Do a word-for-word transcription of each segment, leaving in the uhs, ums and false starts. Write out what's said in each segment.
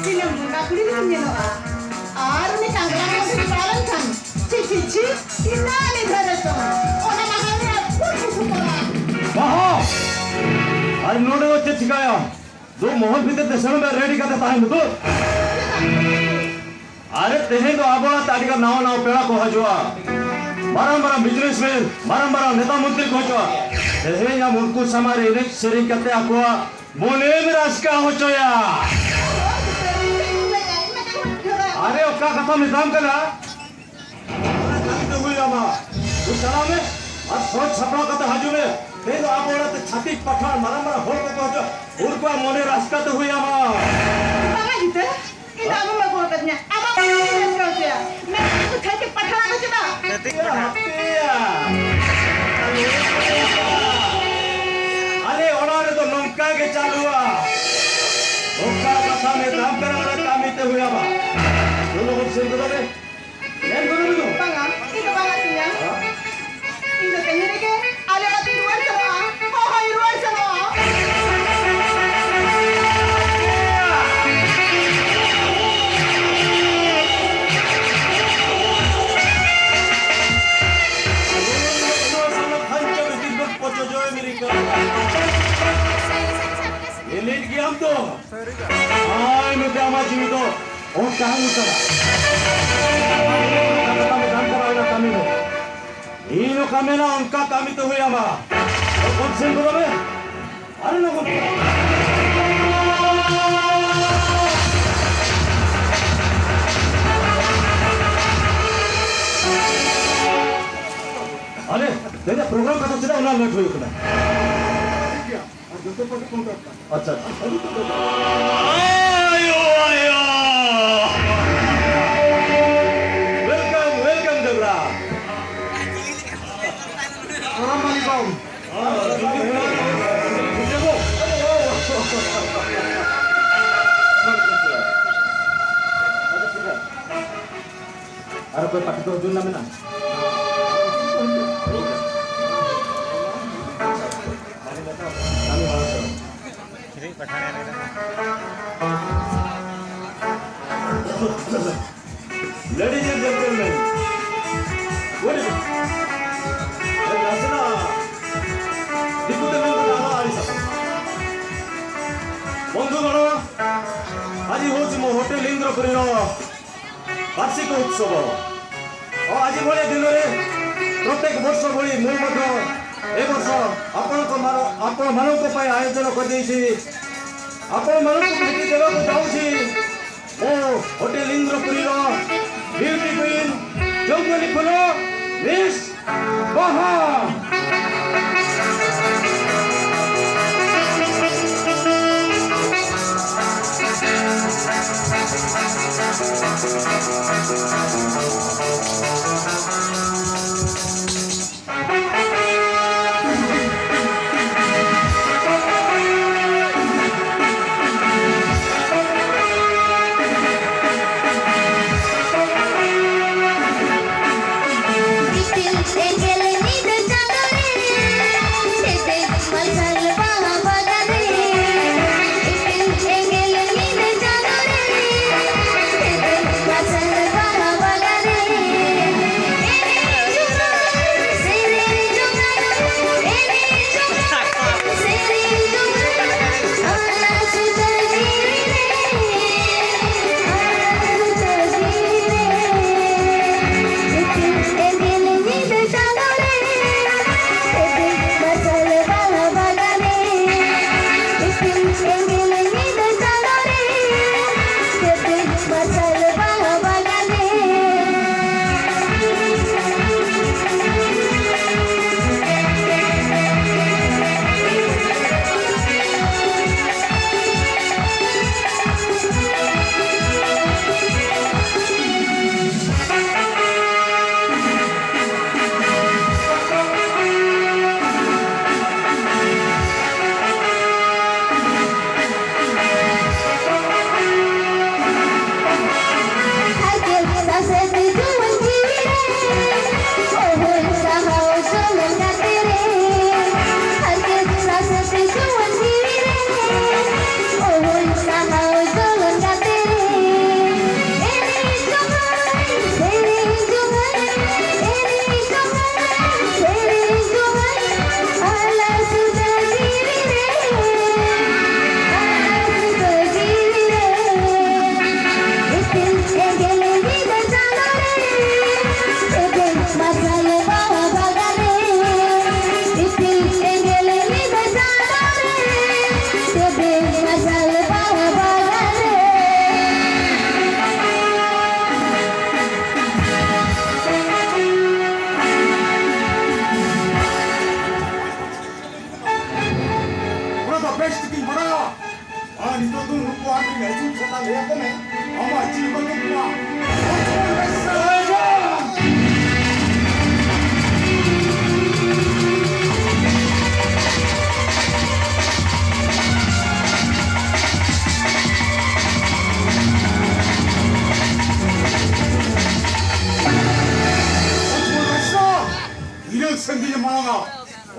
ᱫᱤᱱᱟᱹᱢ ᱵᱚᱸᱜᱟ ᱠᱩᱲᱤ ᱞᱮᱠᱟᱢ ᱧᱮᱞᱚᱜᱼᱟ᱾ ᱟᱨ ᱩᱱᱤ ᱠᱟᱝᱨᱟ ᱦᱚᱸ ᱡᱩᱫᱤ ᱯᱟᱲᱟᱣ ᱞᱮᱱᱠᱷᱟᱱ, ᱪᱷᱤ, ᱪᱷᱤ, ᱪᱷᱤ, ᱤᱱᱟᱹ ᱩᱱᱤ ᱫᱷᱟᱨᱮ ᱫᱚ ᱚᱱᱟ ᱢᱟᱦᱟ ᱨᱮ ᱯᱷᱩᱴ ᱯᱷᱩᱴ ᱠᱚᱜᱼᱟ᱾ ᱵᱟᱦᱟ! ᱟᱨ ᱱᱚᱰᱮ ᱫᱚ ᱪᱮᱫ ᱪᱤᱠᱟᱹᱭᱟ? ᱫᱩ ᱢᱚᱦᱚᱞ ᱵᱷᱤᱛᱤᱨ ᱛᱮ ᱥᱮᱱᱚᱜ ᱢᱮ, ᱨᱮᱰᱤ ᱠᱟᱛᱮ ᱛᱟᱦᱮᱱ ᱢᱮ ᱫᱩ᱾ ᱟᱨᱮ, ᱛᱮᱦᱮᱧ ᱫᱚ ᱟᱵᱚ ᱚᱲᱟᱜ ᱛᱮ ᱟᱹᱰᱤ ᱜᱟᱱ ᱱᱟᱣᱟ ᱱᱟᱣᱟ ᱯᱮᱲᱟ ᱠᱚ ᱦᱤᱡᱩᱜᱼᱟ᱾ ᱢᱟᱨᱟᱝ ᱢᱟᱨᱟᱝ ᱵᱤᱡᱽᱱᱮᱥᱢᱮᱱ, ᱢᱟᱨᱟᱝ ᱢᱟᱨᱟᱝ ᱱᱮᱛᱟ ᱢᱚᱱᱛᱨᱤ ᱠᱚ ᱦᱤᱡᱩᱜᱼᱟ᱾ ᱛᱮᱦᱮᱧ ᱟᱢ ᱩᱱᱠᱩ ᱥᱟᱢᱟᱝ ᱨᱮ ᱮᱱᱮᱡ ᱥᱮᱨᱮᱧ ᱠᱟᱛᱮ ᱟᱠᱚᱣᱟᱜ ᱢᱚᱱᱮᱢ ᱨᱟᱹᱥᱠᱟᱹ ᱦᱚᱪᱚᱭᱟ᱾ ᱟᱨᱮ, ᱚᱠᱟ ᱠᱟᱛᱷᱟ ᱢᱮᱛᱟᱢ ᱠᱟᱱᱟ? ᱚᱱᱟ ᱠᱟᱹᱢᱤ ᱫᱚ ᱦᱩᱭ ᱟᱢᱟ᱾ ᱛᱩ ᱪᱟᱞᱟᱣ ᱢᱮ ᱟᱨ ᱥᱚᱡᱽ ᱥᱟᱯᱲᱟᱣ ᱠᱟᱛᱮ ᱦᱤᱡᱩᱜ ᱢᱮ᱾ ᱛᱮᱦᱮᱧ ᱫᱚ ᱟᱵᱚ ᱚᱲᱟᱜ ᱛᱮ ᱪᱷᱟᱹᱛᱤᱠ ᱯᱟᱴᱷᱟᱱ ᱢᱟᱨᱟᱝ ᱢᱟᱨᱟᱝ ᱦᱚᱲ ᱠᱚᱠᱚ ᱦᱤᱡᱩᱜᱼᱟ, ᱩᱱᱠᱩᱣᱟᱜ ᱢᱚᱱᱮ ᱨᱟᱹᱥᱠᱟᱹ ᱛᱮ ᱦᱩᱭ ᱟᱢᱟ᱾ ᱵᱟᱝᱟ ᱡᱤᱛᱟᱹ, ᱤᱧ ᱫᱚ ᱟᱢᱮᱢ ᱟᱹᱜᱩ ᱟᱠᱟᱫᱤᱧᱟ᱾ ᱟᱢᱟᱜ ᱢᱚᱱᱮ ᱨᱟᱹᱥᱠᱟᱹ ᱦᱚᱪᱚᱭᱟ᱾ ᱢᱮᱱᱠᱷᱟᱱ ᱩᱱᱠᱩ ᱪᱷᱟᱹᱛᱤᱠ ᱯᱟᱴᱷᱟᱱ ᱫᱚ ᱪᱮᱫᱟᱜ? ᱪᱷᱟᱹᱛᱤᱠ ᱯᱟᱴᱷᱟᱱ᱾ ᱦᱟᱯᱮᱭᱟ᱾ ᱟᱞᱮ ᱚᱲᱟᱜ ᱨᱮᱫᱚ ᱱᱚᱝᱠᱟ ᱜᱮ ᱪᱟᱹᱞᱩᱜᱼᱟ᱾ ᱚᱠᱟ ᱠᱟᱛᱷᱟ ᱢᱮᱛᱟᱢ ᱠᱟᱱᱟ, ᱚᱱᱟ ᱠᱟᱹᱢᱤ ᱛᱮ ᱦᱩᱭ ᱟᱢᱟ᱾ ᱞᱚᱜᱚᱱ ᱥᱮᱱ ᱜᱚᱫᱚᱜ ᱢᱮ᱾ ᱵᱟᱝᱟ, ᱤᱧ ᱫᱚ ᱵᱟᱝ ᱟᱹᱛᱤᱧᱟ᱾ ᱤᱧ ᱫᱚ ᱛᱮᱦᱮᱧ ᱨᱮᱜᱮ ᱟᱞᱮ ᱚᱲᱟᱜ ᱛᱤᱧ ᱨᱩᱣᱟᱹᱲ ᱪᱟᱞᱟᱜᱼᱟ᱾ ᱦᱳᱭ, ᱦᱳᱭ, ᱨᱩᱣᱟᱹᱲ ᱪᱟᱞᱟᱜᱼᱟ᱾ ᱮᱞᱮᱡ ᱜᱮᱭᱟᱢ ᱛᱚ? ᱟᱭ ᱱᱚᱛᱮ, ᱟᱢᱟᱜ ᱡᱤᱣᱤ ᱫᱚ ᱚᱱᱠᱟ ᱦᱚᱸ ᱩᱛᱟᱹᱨᱟ᱾ ᱠᱟᱹᱢᱤ ᱠᱟᱱᱟ, ᱚᱱᱟ ᱠᱟᱹᱢᱤ ᱢᱮ᱾ ᱤᱧ ᱚᱠᱟ ᱢᱮᱱᱟ, ᱚᱱᱠᱟ ᱠᱟᱹᱢᱤ ᱛᱮ ᱦᱩᱭ ᱟᱢᱟ᱾ ᱚᱠᱚᱭ ᱥᱮᱱ ᱜᱚᱫᱚᱜ ᱢᱮ᱾ ᱟᱨ ᱞᱚᱜᱚᱱ᱾ ᱟᱨᱮ, ᱛᱮᱦᱮᱧᱟᱜ ᱯᱨᱳᱜᱨᱟᱢ ᱠᱟᱛᱷᱟ ᱪᱮᱫᱟᱜ ᱩᱱᱟᱹᱜ ᱞᱮᱴ ᱦᱩᱭᱩᱜ ᱠᱟᱱᱟ? ᱟᱪᱪᱷᱟ, ᱟᱪᱪᱷᱟ᱾ ᱟᱭᱳ, ᱟᱭᱳ᱾ Welcome, welcome, ᱡᱚᱵᱽᱨᱟ᱾ ᱯᱨᱚᱱᱟᱢ ᱢᱟᱹᱞᱤᱠ ᱵᱟᱹᱵᱩ᱾ ᱟᱨ ᱚᱠᱚᱭ ᱯᱟᱴᱤ ᱠᱚ ᱦᱤᱡᱩᱜ ᱨᱮᱱᱟᱜ ᱢᱮᱱᱟᱜᱼᱟ? ᱠᱤᱪᱨᱤᱡ ᱯᱟᱴᱷᱟᱱ ᱮᱱᱮᱡ ᱨᱮ᱾ Ladies and gentlemen, good evening. ᱱᱟᱥᱮᱱᱟᱜ ᱫᱤᱠᱩᱛᱮ ᱢᱮᱱ ᱠᱟᱛᱮ ᱟᱞᱚ ᱟᱹᱲᱤᱥ ᱟᱠᱚ᱾ ବନ୍ଧୁଗଣ, ଆଜି ହେଉଛି ମୋ ହୋଟେଲ ଇନ୍ଦ୍ରପୁରୀର ବାର୍ଷିକ ଉତ୍ସବ। ଓ ଆଜି ଭଳିଆ ଦିନରେ ପ୍ରତ୍ୟେକ ବର୍ଷ ଭଳି ମୁଁ ମଧ୍ୟ ଏ ବର୍ଷ ଆପଣଙ୍କ ମାନ-, ଆପଣମାନଙ୍କ ପାଇଁ ଆୟୋଜନ କରିଦେଇଛି। ଆପଣମାନଙ୍କୁ ଭେଟି ଦେବାକୁ ଯାଉଛି ମୁଁ ହୋଟେଲ ଇନ୍ଦ୍ରପୁରୀର ବିୟୁଟି କୁଇନ୍ ଜଙ୍ଗଲୀ ଫୁଲ ମିସ୍ ବାହା।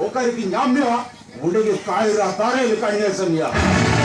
ᱚᱠᱟ ᱨᱮᱜᱮ ᱧᱟᱢ ᱢᱮᱭᱟ, ᱚᱸᱰᱮ ᱜᱮ ᱠᱟᱭᱨᱟ ᱫᱟᱨᱮ ᱞᱮᱠᱟᱧ ᱱᱮᱥ ᱢᱮᱭᱟ᱾